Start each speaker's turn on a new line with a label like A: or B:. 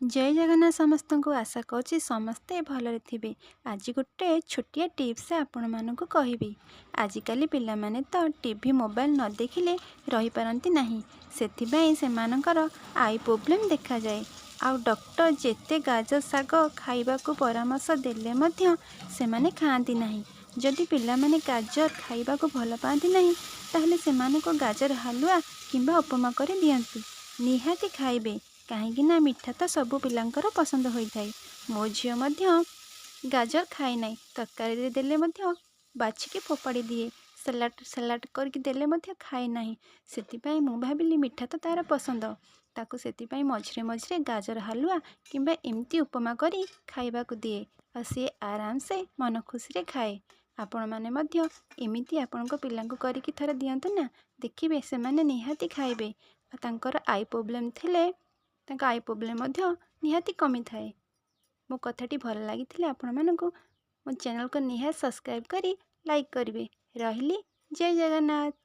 A: ଜୟ ଜଗନ୍ନାଥ ସମସ୍ତଙ୍କୁ। ଆଶା କରୁଛି ସମସ୍ତେ ଭଲରେ ଥିବେ। ଆଜି ଗୋଟେ ଛୋଟିଆ ଟିପ୍ସ ଆପଣମାନଙ୍କୁ କହିବି। ଆଜିକାଲି ପିଲାମାନେ ତ ଟିଭି, ମୋବାଇଲ ନ ଦେଖିଲେ ରହିପାରନ୍ତି ନାହିଁ। ସେଥିପାଇଁ ସେମାନଙ୍କର I problem ଦେଖାଯାଏ। ଆଉ ଡକ୍ଟର ଯେତେ ଗାଜର ଶାଗ ଖାଇବାକୁ ପରାମର୍ଶ ଦେଲେ ମଧ୍ୟ ସେମାନେ ଖାଆନ୍ତି ନାହିଁ। ଯଦି ପିଲାମାନେ ଗାଜର ଖାଇବାକୁ ଭଲ ପାଆନ୍ତି ନାହିଁ, ତାହେଲେ ସେମାନଙ୍କୁ ଗାଜର ହାଲୁଆ କିମ୍ବା ଉପମା କରି ଦିଅନ୍ତୁ, ନିହାତି ଖାଇବେ। କାହିଁକି ନା ମିଠା ତ ସବୁ ପିଲାଙ୍କର ପସନ୍ଦ ହୋଇଥାଏ। ମୋ ଝିଅ ମଧ୍ୟ ଗାଜର ଖାଏ ନାହିଁ। ତରକାରୀରେ ଦେଲେ ମଧ୍ୟ ବାଛିକି ଫୋପାଡ଼ି ଦିଏ। ସାଲାଡ଼ କରିକି ଦେଲେ ମଧ୍ୟ ଖାଏ ନାହିଁ। ସେଥିପାଇଁ ମୁଁ ଭାବିଲି, ମିଠା ତ ତା'ର ପସନ୍ଦ, ତାକୁ ସେଥିପାଇଁ ମଝିରେ ମଝିରେ ଗାଜର ହାଲୁଆ କିମ୍ବା ଏମିତି ଉପମା କରି ଖାଇବାକୁ ଦିଏ ଆଉ ସିଏ ଆରାମସେ ମନ ଖୁସିରେ ଖାଏ। ଆପଣମାନେ ମଧ୍ୟ ଏମିତି ଆପଣଙ୍କ ପିଲାଙ୍କୁ କରିକି ଥରେ ଦିଅନ୍ତୁ ନା, ଦେଖିବେ ସେମାନେ ନିହାତି ଖାଇବେ। ଆଉ ତାଙ୍କର I problem ଥିଲେ ତାଙ୍କ I problem ମଧ୍ୟ ନିହାତି କମିଥାଏ। ମୋ କଥାଟି ଭଲ ଲାଗିଥିଲେ ଆପଣମାନଙ୍କୁ ମୋ ଚ୍ୟାନେଲକୁ ନିହାତି ସବସ୍କ୍ରାଇବ୍ କରି ଲାଇକ୍ କରିବେ। ରହିଲି, ଜୟ ଜଗନ୍ନାଥ।